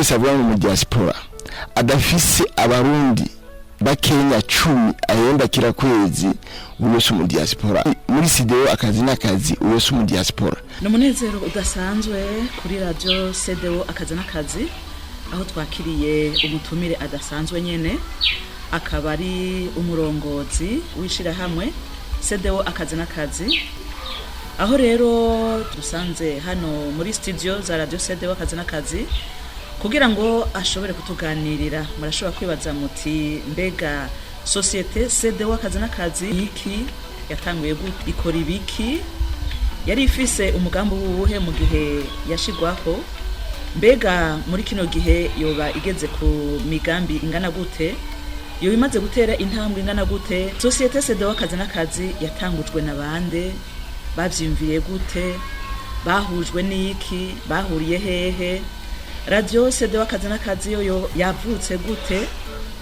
Wese avuga ngo mu diaspora adafise Abarundi bakenya 10 ahemba kira kwezi, uwo si mu diaspora. Muri CDO Akazi n'Akazi, uwo si mu diaspora. Ni umunezero udasanzwe kuri radiyo CDO Akazi n'Akazi, aho twakiriye umutumire adasanzwe nyene, akaba ari umurongozi w'ishirahamwe CDO Akazi n'Akazi. Aho rero dusanze hano muri studio za radiyo CDO Akazi n'Akazi kugira ngo ashobore kutuganirira. Murashobora kwibaza muti: "Mbega société CDO Akazi n'Akazi iki yatanguye gute? Ikora ibiki? Yari ifise umugambi wuhe mu gihe yashigwaho? Mbega muri kino gihe yoba igeze ku migambi ingana gute? Yoba imaze gutera intambwe ingana gute?" Société CDO Akazi n'Akazi yatangujwe na bande? Bavyiyumviriye gute? Bahujwe n'iki? Bahuriye hehe? Radiyo CDO Akazi n'Akazi yo yavutse gute,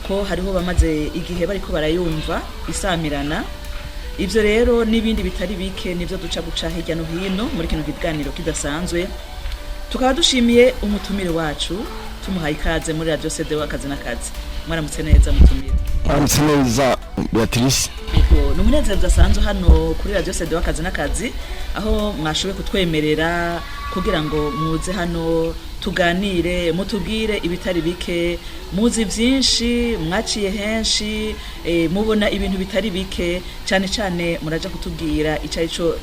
ko hariho bamaze igihe bariko barayumva isamirana? Ivyo rero n'ibindi bitari bike nivyo duca guca hirya no hino muri kino kiganiro kidasanzwe. Tukaba dushimiye umutumire wacu, tumuhaye ikaze muri radiyo CDO Akazi n'Akazi. Mwaramutse neza, mutumire. Mwaramutse neza, Beatrice. Yego, ni umunezero udasanzwe hano kuri radiyo CDO Akazi n'Akazi, aho mwashoboye kutwemerera kugira ngo muze hano tuganire, mutubwire ibitari bike. Muzi byinshi, mwaciye henshi, mubona ibintu bitari bike. Cyane cyane muraja kutubwira icyo ari cyo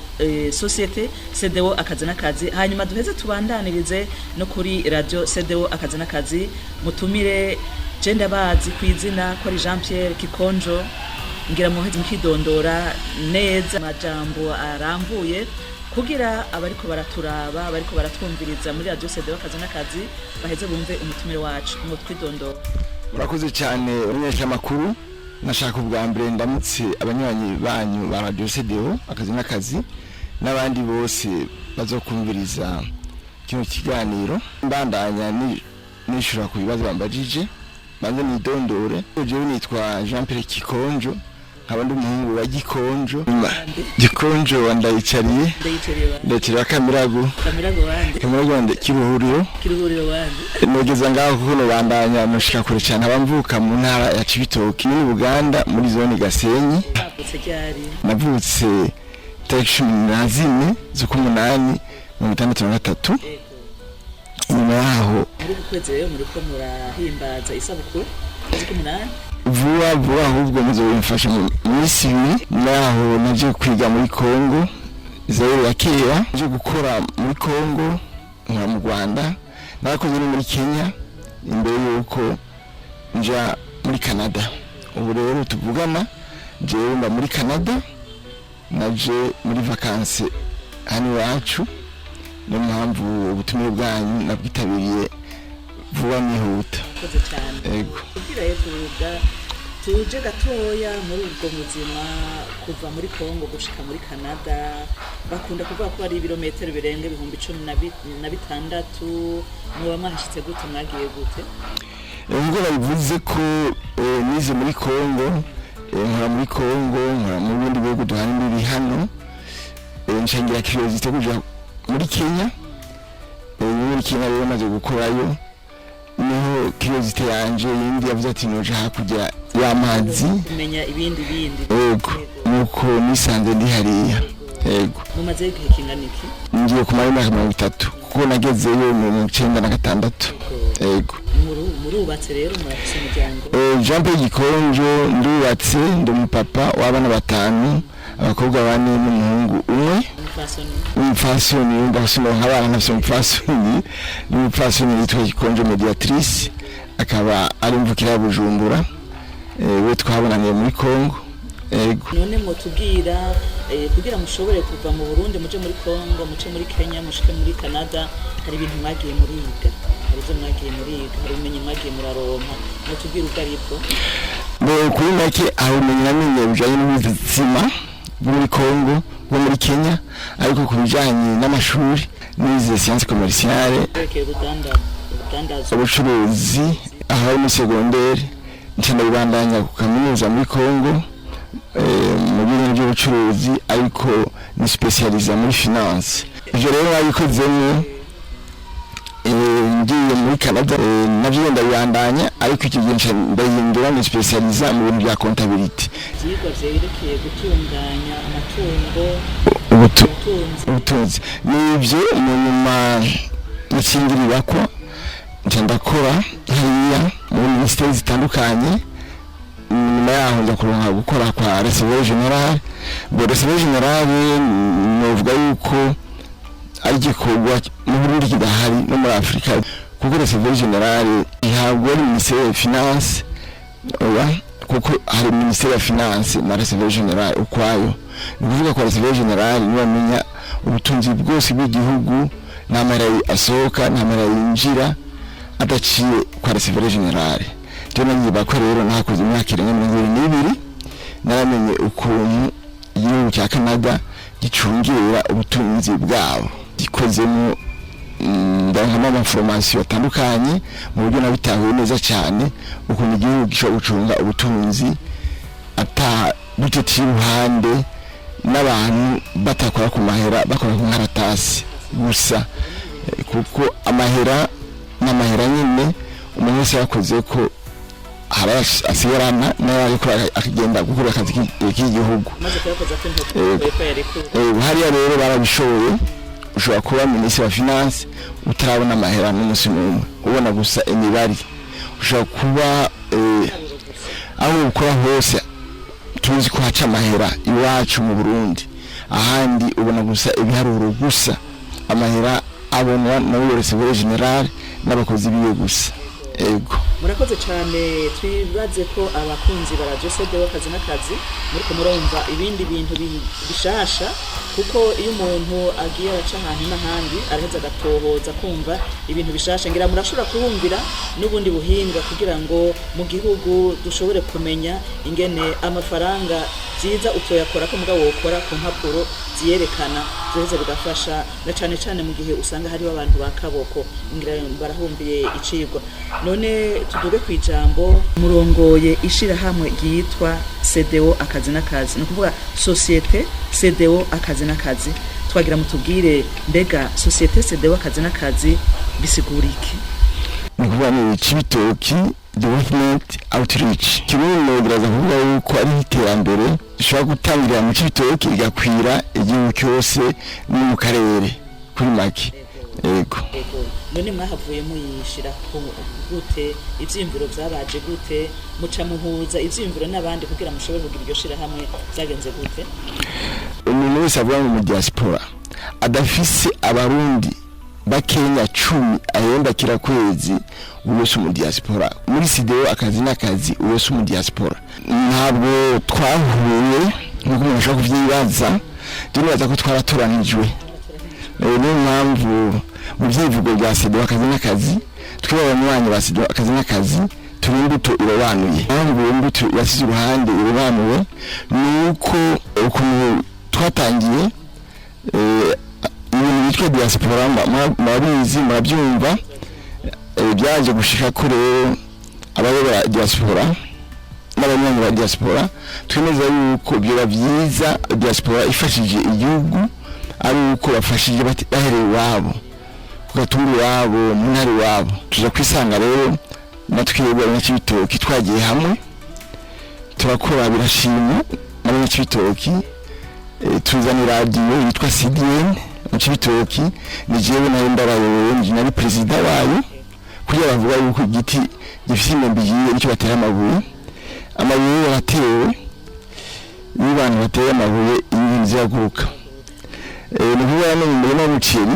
société CDO Akazi n'Akazi, hanyuma duheze tubandanirize no kuri radiyo CDO Akazi n'Akazi. Mutumire, je ndabazi ku izina ko ari Jean Pierre Kikonjo. Ngira muheze mukidondora neza, amajambo arambuye, kugira abariko baraturaba, abariko baratwumviriza muri radiyo CDO Akazi n'Akazi baheze bumve umutumire wacu ngo twidondora. Murakoze cyane, abamenyeshamakuru. Nashaka ubwa mbere ndamutse abanywanyi banyu ba radiyo CDO Akazi n'Akazi n'abandi bose bazokumviriza kino kiganiro. Mbandanya nishura ku bibazo bambajije, banze nidondore. Jewe nitwa Jean Pierre Kikonjo, nkaba ndi umuhungu wa Gikonjo, Gikonjo wa Ndayicariye. Ndayicariye bande? Ndayicariye wa Kamirago. Kamirago bande? Kamirago wande Kiruhuriro. Kiruhuriro bande? Nogeza ngaho kuko nobandanya mushika kure cyane. Abamvuka mu ntara ya Cibitoke muri Buganda, muri zone Gasenyi. Bavutse ryari? Navutse tariki 14 z'ukumunani 63. Inyuma yaho Muri uku kwezi rero muriko murahimbaza isabukuru z'ukumunani. Vuba vuba ahubwo muzobimfasha mu minsi 2. Naho naje kwiga muri Kongo, Zaire ya kera, naje gukora muri Kongo, nkora mu Rwanda, narakoze no muri Kenya imbere yuko nja muri Canada. Ubu rero tuvugana jewe mba muri Canada, naje muri vacances hano iwacu. Niyo mpamvu ubutumire bwanyu nabwitabiriye vuba nihuta. Murakoze cyane. Ego. Kugira rero tuvuga tuje gatoya muri ubwo buzima, kuva muri Kongo gushika muri Canada, bakunda kuvuga ko ari ibirometero birenga 16,000. Muba mwahashitse gute? Mwagiye gute? Ubwo babivuze ko nize muri Kongo, nkora muri Kongo, nkora mu bindi bihugu duhana imbibi hano, nshangira curiosité kuja muri Kenya. Muri Kenya rero maze gukorayo, niho curiosité yanje yindi yavuze ati noja hakurya y'amazi kumenya ibindi bindi. Ego, nuko nisanze ndi hariya, ego. Mumaze igihe kingana iki? Ngiye kumara imyaka 30, kuko nagezeyo mu 96, ego. Murubatse rero, murafise umuryango? Jean Pierre Gikonjo, ndubatse, ndi umupapa w'abana batanu, abakobwa bane n'umuhungu umwe. Umupfasoni? Umupfasoni, wumva nk'abana ntafise umupfasoni. Ni umupfasoni yitwa Gikonjo Mediatrice, akaba ari imvukira ya Bujumbura. We twabonaniye muri Kongo, ego. None mwotubwira, kugira mushobore kuva mu Burundi muje muri Kongo, muje muri Kenya, mushike muri Canada, hari ibintu mwagiye muriga, hari ibyo mwagiye muriga, hari ubumenyi mwagiye muraronka. Mwotubwira ubwo aribwo? Bo, kuri make aho ubumenyi namenye bujanye n'ubuzima bwo muri Kongo, bwo muri Kenya, ariko ku bijanye n'amashuri nize science commerciale. Yerekeye ubudandazo. Ubucuruzi, aho ari muri secondaire, nca ndabibandanya ku kaminuza muri Kongo, mu bintu by'ubucuruzi, ariko ni spécialisé muri finance. Ivyo rero nabikozemwo. Ngiye muri Canada, navyo ndabibandanya, ariko icyo gihe nca ndahindura, ni spécialisa mu bintu bya comptabilité. Ivyigwa vyerekeye gutunganya amatungo, ubutunzi. Ubutunzi nibyo. Mu nyuma nkingirirako, nca ndakora hariya muri minisiteri zitandukanye. Nyuma yaho nza kuronka gukora kwa receveur général. Bo receveur général, novuga yuko ari igikorwa mu Burundi kidahari no muri Afurika, kuko receveur général ntabwo ari ministère ya finance, oya, kuko hari ministère ya finance na receveur général ukwayo. Ni ukuvuga ko receveur général niwe amenya ubutunzi bwose bw'igihugu, n'amahera asohoka n'amahera yinjira adaciye kwa receveur général. Rero nagiye bakora, rero nahakoze imyaka irenga 22. Naramenye ukuntu igihugu cya Canada gicungera ubutunzi bwabo, gikozemo, ndaronkamo ama formations atandukanye mu buryo nabitahuye neza cyane ukuntu igihugu gishobora gucunga ubutunzi ata dutetiye iruhande n'abantu batakora ku mahera, bakora ku nkaratasi gusa. Kuko amahera n'amahera nyine, umuntu wese yakoze ko hari asigarana n'ayo akagenda gukora akazi k'igihugu. Maze kuyakoza ko intoki ko yarekuwe. Hariya rero barabishoboye. Ushobora kuba minisitiri wa finance utarabona amahera n'umunsi n'umwe, ubona gusa imibare. Ushobora kuba aho ukora hose tuzi ko haca amahera iwacu mu Burundi, ahandi ubona gusa ibiharuro gusa. Amahera abonwa na receveur général n'abakozi biwe gusa, ego. Murakoze cyane. Twibaze ko abakunzi ba radiyo CDO akazi n'akazi muriko murumva ibindi bintu bishasha, kuko iyo umuntu agiye araca ahantu n'ahandi araheza agatohoza kumva ibintu bishasha. Ngira murashobora kubumvira n'ubundi buhinga kugira ngo mu gihugu dushobore kumenya ingene amafaranga byiza utoyakora ko mugabo wokora ku mpapuro ziyerekana, zoheza bigafasha na cane cane mu gihe usanga hariho abantu ba kaboko. Ngira barahumbiye icigwa. None tuduge ku ijambo. Murongoye ishirahamwe ryitwa CDO akazi n'akazi, ni ukuvuga société CDO akazi n'akazi. Twagira mutubwire, mbega société CDO akazi n'akazi bisigura iki? Ni ukuvuga ni Cibitoki Development Outreach. Kimwe biraza kuvuga yuko ari iterambere rishobora gutangirira mu Cibitoki rigakwira igihugu cyose no mu karere, kuri make, yego. Ego. None mwahavuye muyishira ku gute? Ivyiyumviro vyabaje gute? Muca muhuza ivyiyumviro n'abandi kugira mushobore kugira iryo shirahamwe, vyagenze gute? Umuntu wese avuga ngo mu diaspora adafise Abarundi bakenya 10 ahemba kira kwezi, uwo si mu diaspora. Muri CDO akazi n'akazi, uwo si mu diaspora. Ntabwo twahuye nk'uko umuntu ashobora kuvyibaza. Nibaza ko twaratoranijwe. Niyo mpamvu mu vyivugo bya CDO akazi n'akazi, twebwe abanywanyi ba CDO akazi n'akazi turi imbuto irobanuye. Impamvu iyo mbuto yasize uruhande irobanuwe ni uko ukuntu twatangiye ibintu bitwa diaspora, murabizi, murabyumva. Byaje gushika ko rero abayobora diaspora n'abanywanyi ba diaspora twemeza yuko byoba byiza diaspora ifashije igihugu ari uko bafashije bahereye iwabo, ku gatumba iwabo, mu ntara iwabo. Tuza kwisanga rero natwebwe abanyacibitoki twagiye hamwe turakora, birashimwa n'abanyacibitoki. Tuzana iradiyo yitwa CDN mu Cibitoki. Ni jewe nayo ndabayoboye, ni nari perezida wayo. Kugira bavuga yuko igiti gifite inkombe igiye nicyo batera amabuye. Amabuye yaratewe. Iyo abantu bateye amabuye, inyoni ziraguruka. Ni ukuvuga hano mu murima w'umuceri,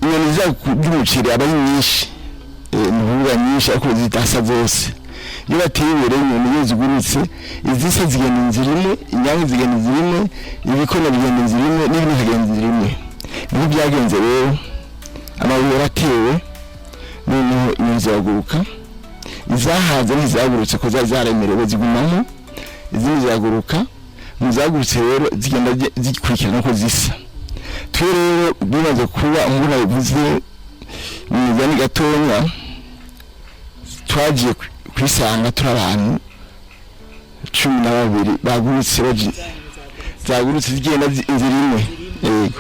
inyoni ziza kurya umuceri aba ari nyinshi. Ni ukuvuga nyinshi ariko zidasa zose. Iyo bateye imbere, inyoni iyo zigurutse, izisa zigenda inzira imwe, inyange zigenda inzira imwe, ibikona bigenda inzira imwe, n'ibindi bikagenda inzira imwe. Niko byagenze rero, amabuye yaratewe, noneho inyoni ziraguruka. Izahaze ntizagurutse ko zari zaremerewe, zigumamo. Izindi ziraguruka. Mu zagurutse rero zigenda zikurikirana uko zisa. Twe rero bimaze kuba, nk'uko nabivuze mu migani gatonya, twagiye kwisanga turi abantu 12 bagurutse, zagurutse zigenda inzira imwe, yego.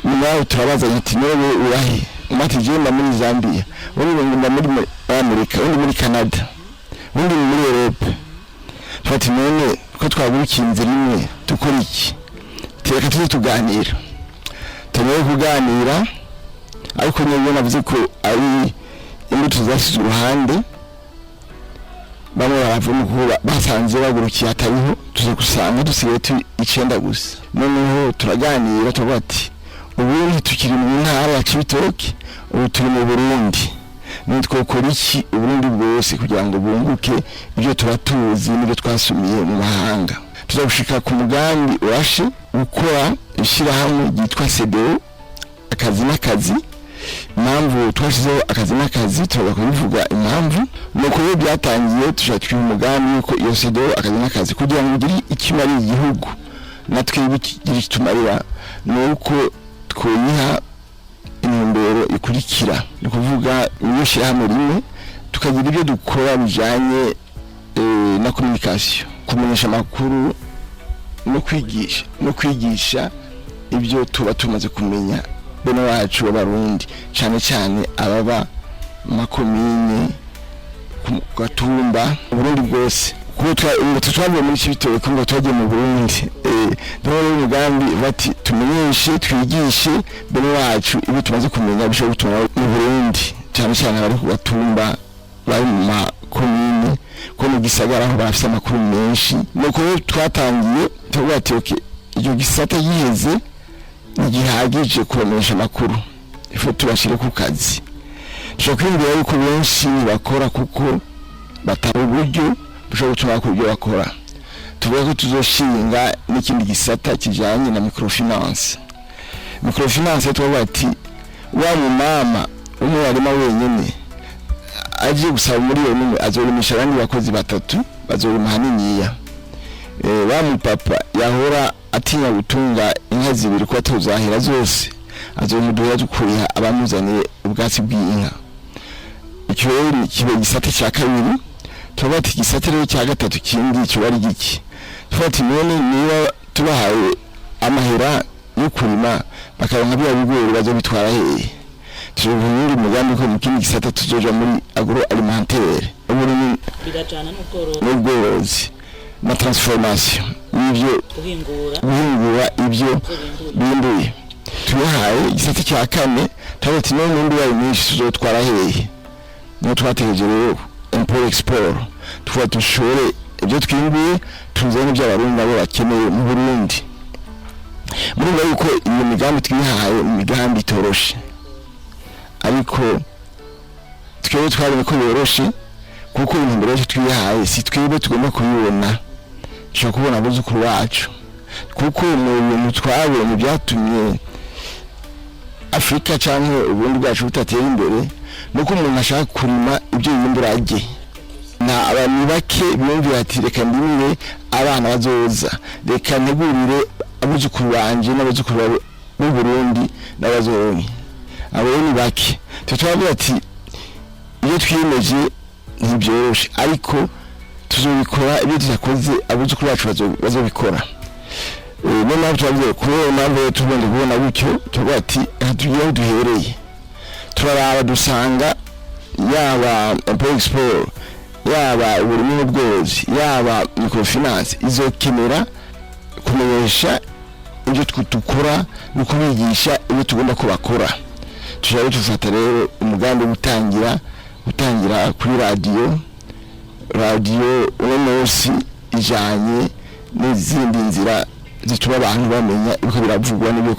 Nyuma yaho turabaza ati: "None urahe?" Umwe ati: "Jewe mba muri Zambia", undi ngo: "Mba muri Amerika", undi muri Canada, undi muri Europe. Fati none ko twagurukiye inzira imwe, dukora iki? Reka tuze tuganira. Tumaze kuganira, ariko niyo navuze ko ari imbuto zasize uruhande, bamwe baravamo kuba basanze bagurukiye atariho. Tuza gusanga dusigaye turi icenda gusa. Noneho turaganira, turavuga ati: "Ubu ntitukiri mu ntara ya Cibitoke, ubu turi mu Burundi. None twokora iki Uburundi bwose kugira ngo bunguke ibyo tuba tuzi n'ibyo twasumiye mu mahanga?" Tuza gushika ku mugambi urashe gukora ishyirahamwe ryitwa CDO Akazi n'Akazi. Impamvu twashyizeho Akazi n'Akazi, turaza kubivuga. Impamvu ni uko iyo byatangiye, tushaka twiha umugambi yuko iyo CDO Akazi n'Akazi, kugira ngo ugire icyo imariye igihugu, natwe igire icyo tumarira, ni uko twoyiha intumbero ikurikira. Ni ukuvuga, iyo shyirahamwe rimwe, tukagira ibyo dukora bijyanye na communication, kumenyesha amakuru no kwigisha ibyo tuba tumaze kumenya bene wacu b'Abarundi, cyane cyane ababa mu makomine, ku gatumba, Uburundi bwose, kuko twavuye muri Cibitoke ngo twagiye mu Burundi. Niho rero umugambi bati: "Tumenyeshe, twigishe bene wacu ibyo tumaze kumenya bishobora gutuma mu Burundi, cyane cyane abari ku gatumba, bari mu makomine, ko mu gisagara aho barafise amakuru menshi." Nuko rero twatangiye tuvuga ati: "Okay, icyo gisata giheze ntigihagije kubamenyesha amakuru, ifu tubashyire ku kazi." Dushobora kwiyumvira yuko benshi bakora kuko batari uburyo bushobora gutuma bakora ibyo bakora. Tuvuga ko tuzoshinga n'ikindi gisata kijyanye na microfinance. Microfinance, tuvuga ati: wa mumama umwe arima wenyine, aje gusaba 1 miliyoni, azorimisha abandi bakozi batatu, bazorima haniniya. Wa mupapa yahora atinya gutunga inka zibiri ko atozahira zose, azomuduha kuriha abamuzaniye ubwatsi bw'inka. Icyo rero kiba igisata cya kabiri. Tuvuga ati igisata rero cya gatatu kindi kiba ari giki? Tuvuga ati: none niba tubahaye amahera yo kurima, bakaronka bya bigori, bazobitwara hehe? Tuzovuga uwundi mugambi ko mu kindi gisata tuzoja muri agroalimentaire, uburimyi Birajana n'ubworozi. N'ubworozi na transformation y'ibyo Guhingura. Guhingura ibyo ibyo bimbuye. Bimbuye. Tubahaye igisata cya kane, tuvuga ati: none umwimbu wayo mwinshi tuzotwara hehe? Niho twategereje rero import export, tuvuga dushore ibyo twimbuye, tuzane ibyo Abarundi nabo bakeneye mu Burundi. Murumva yuko iyo migambi twihaye, imigambi itoroshe, ariko twebwe twabonye ko yoroshe, kuko intumbero yacu twihaye si twebwe tugomba kubibona, dushobora kubona abuzukuru bacu. Kuko mu bintu twabonye byatumye Afurika cyangwa ubundi bwacu butatera imbere, nuko umuntu ashaka kurima ibyo yimbura arye. Na abantu bake biyumvira ati: "Reka ndimire abana bazoza, reka ntegurire abuzukuru banje n'abuzukuru b'u Burundi n'abazonke." Abo rero ni bake. Twe turavuga ati: "Iyo twiyemeje ntibyoroshe, ariko tuzobikora. Ibyo tudakoze, abuzukuru bacu bazobikora." Niyo mpamvu turavuze, kubera impamvu rero tugomba kubona gutyo, tuvuga ati: "Aha tugiye aho duhereye." Turaraba, dusanga yaba import export, yaba uburimyi n'ubworozi, yaba microfinance, izokenera kumenyesha ibyo dukora no kubigisha ibyo tugomba ko bakora. Tujya dufata rero umugambi wo gutangira kuri radiyo. Radiyo uno munsi ijanye n'izindi nzira zituma abantu bamenya ibiko biravugwa n'ibyo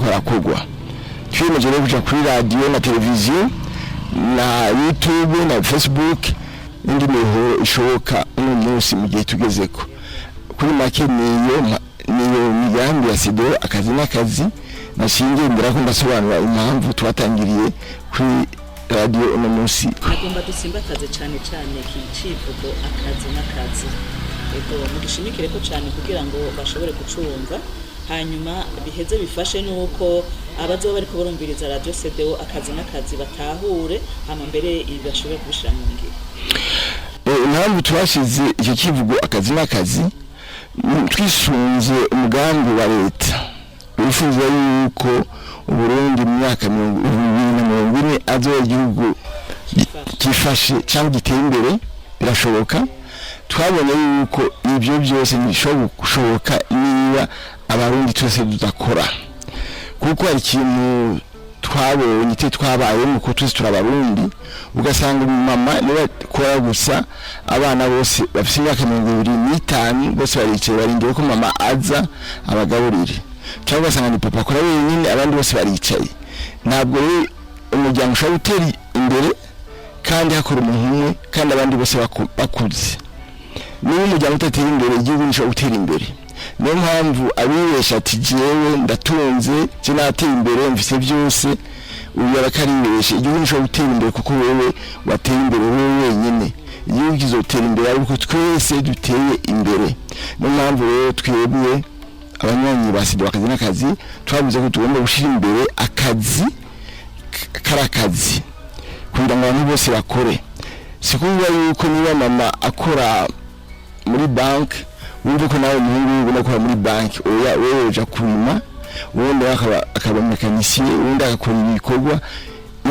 barakorwa. Twiyemeje rero kuja kuri radiyo na televiziyo na YouTube na Facebook n'indi mihoro ishoboka uno munsi mu gihe tugezeko. Kuri make, niyo migambi ya CDO Akazi n'Akazi nashingiye mbere ko ndasobanura impamvu twatangiriye kuri radiyo uno munsi. Nagomba dusimbataze cyane cyane iki civugo Akazi n'Akazi. Ego, mugishimikire ko cyane kugira ngo bashobore kucumva, hanyuma biheze bifashe nuko abazoba bariko barumviriza radio CDO Akazi n'Akazi batahure, hama mbere ibi bashobore kubishira mu ngiro. Impamvu twashize icyo kivugo Akazi n'Akazi, twisunze umugambi wa leta wifuza yuko Uburundi mu myaka 2040. 40 azoba igihugu cyifashe cyangwa giteye imbere. Birashoboka. Twabonye yuko ibyo byose ntibishobora gushoboka niba Abarundi twese tudakora, kuko hari ikintu twabonye twe twabayemo, ko twese turi Abarundi, ugasanga umumama niwe akora gusa, abana bose bafite imyaka 25 bose baricaye barindiriye ko mama aza abagaburire, cyangwa ugasanga ni papa akora wenyine, abandi bose baricaye. Ntabwo rero umuryango ushobora gutera imbere kandi hakora umuntu umwe kandi abandi bose bakuze. Niba umuryango utatera imbere, igihugu ntishobora gutera imbere. Niyo mpamvu abibesha ati: "Jewe ndatunze, je nateye imbere, mfise byose", uyu arakaribesha. Igihugu ntishobora gutera imbere kuko wewe wateye imbere wowe wenyine. Igihugu kizotera imbere ariko twese duteye imbere. Niyo mpamvu rero twebwe abanywanyi ba CDO Akazi n'Akazi twavuze ko tugomba gushyira imbere akazi kari akazi, kugira ngo abantu bose bakore. Si kuvuga yuko niba mama akora muri banki, wumve ko nawe umuhungu wiwe ugomba gukora muri banki. Oya, wewe uja kurima, uwundi akaba mécanicien, uwundi agakora ibikorwa.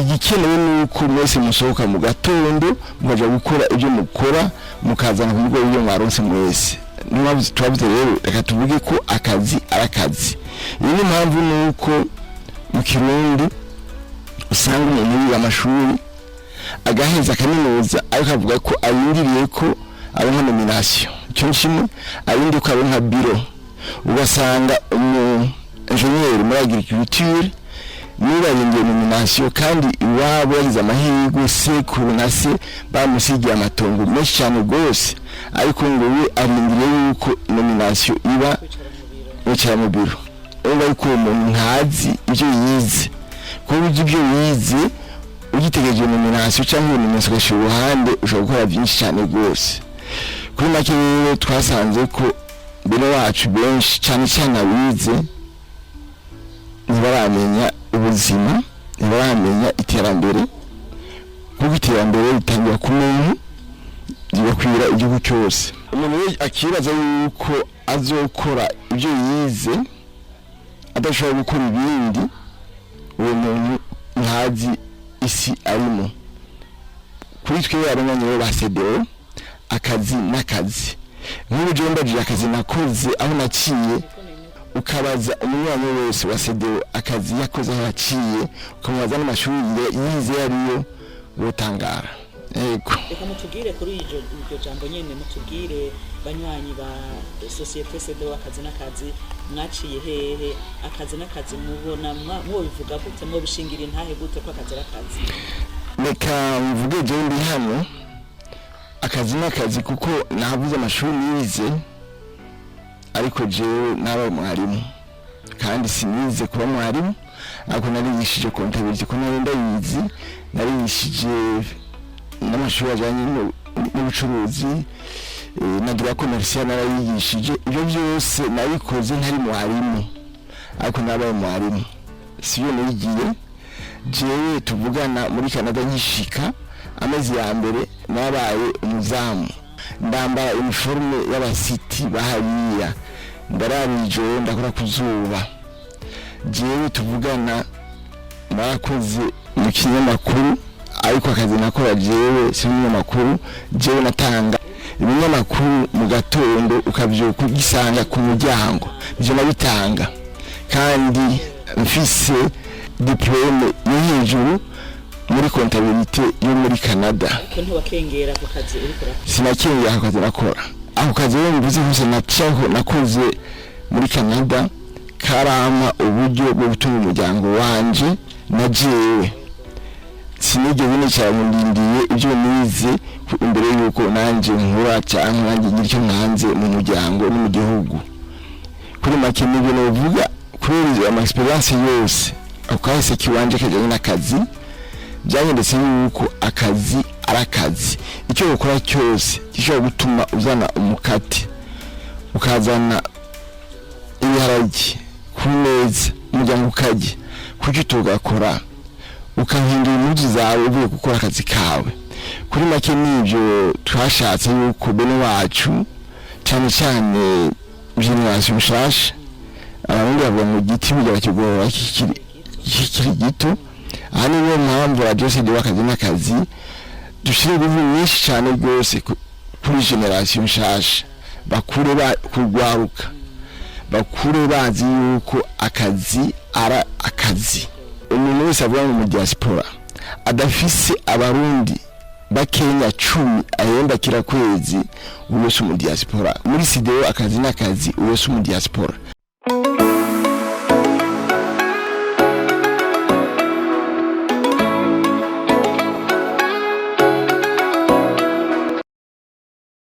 Igikenewe ni uko mwese musohoka mu gatondo mukaja gukora ibyo mukora, mukazana ku mugoroba ibyo mwaronse mwese. Niyo mpamvu twavuze rero, reka tuvuge ko akazi ari akazi. Iyi ni impamvu ni uko mu Kirundi usanga umuntu yiga amashuri, agaheza kaminuza, ariko avuga ko arindiriye ko aronka nomination. Icyo ni kimwe. Arindiriye ko aronka biro. Ugasanga umu ingénieur muri agriculture niba arindiriye nomination, kandi iwabo yagize amahirwe, sekuru na se bamusigiye amatongo menshi cyane rwose, ariko ngo we arindiriye yuko nomination iba, wicara mu biro. Urumva yuko uwo muntu ntazi ibyo yize, kuko uzi ibyo wize, ugitegereje nomination cyangwa iyo nomination ugashyira uruhande, ushobora gukora byinshi cyane rwose. Kuri make rero, twasanze ko bene wacu benshi, cyane cyane abize, ntibaramenya ubuzima, ntibaramenya iterambere, kuko iterambere ritangira ku muntu rigakwira igihugu cyose. Umuntu we akibaza yuko azokora ibyo yize adashobora gukora ibindi, uwo muntu ntazi isi arimo. Kuri twe abanywanyi rero ba CDO, akazi n'akazi. Nk'ubu jewe mbajije akazi nakoze, aho naciye, ukabaza umunywanyi wese wa CDO akazi yakoze, aho yaciye, ukamubaza n'amashuri yize yariyo, wotangara. Yego. Reka mutubwire kuri iryo jambo nyene, mutubwire, banywanyi ba société CDO Akazi n'Akazi, mwaciye hehe? Akazi n'akazi mubona mwobivuga gute? Mwobishingira intahe gute ko akazi ari akazi? Reka mvuge, jewe ndi hano, akazi n'akazi, kuko navuze amashuri nize, ariko jewe nabaye mwarimu, kandi sinize kuba mwarimu, ariko narigishije comptabilité ko nari ndayizi, narigishije n'amashuri ajyanye n'ubucuruzi, na droit commercial narayigishije. Ibyo byose nabikoze ntari mwarimu, ariko nabaye mwarimu, siyo nigiye. Jewe tuvugana, muri Canada nkishika, amezi ya mbere nabaye umuzamu, ndambara uniforme y'abasiti bahariya, ndarara ijoro, ndakora ku zuba. Jewe tuvugana narakoze mu kinyamakuru, ariko akazi nakora jewe si umunyamakuru. Jewe natanga ibinyamakuru mu gatondo, ukavyuka ugisanga ku muryango. Ivyo nabitanga kandi mfise diplôme yo hejuru muri comptabilité yo muri Canada. Ko ntiwakengera ako kazi uriko urakora? Sinakengera ako kazi nakora. Ako kazi rero mvuze hose nacaho nakoze muri Canada karampa uburyo bwo gutunga umuryango wanje na jewe. Sinigeze nicara ngo ndindiye ibyo nize imbere yuko nanjye nkura cyangwa nanjye ngira icyo nkanze mu muryango no mu gihugu. Kuri make nibyo novuga kubera ama expérience yose, ako kahise kiwanje kajyanye n'akazi, byanyeretse yuko akazi ari akazi. Icyo ukora cyose gishobora gutuma uzana umukate, ukazana ibiharage ku meza, umuryango ukarya, kuki utugakora ukahindura impuzu zawe uvuye gukora akazi kawe? Kuri make nibyo twashatse, yuko bene wacu, cyane cyane génération nshasha, Abarundi bavuga ngo igiti burya bakigorora kikiri gito. Aha niyo mpamvu radiyo CDO Akazi n'Akazi dushyira ingufu nyinshi cyane rwose kuri génération nshasha, bakure kurwaruka, bakure bazi yuko akazi ara akazi. Umuntu wese avuga ngo mu diaspora adafise Abarundi bakenya 10 ahemba kira kwezi, uwo si mu diaspora. Muri CDO Akazi n'Akazi, uwo si mu diaspora.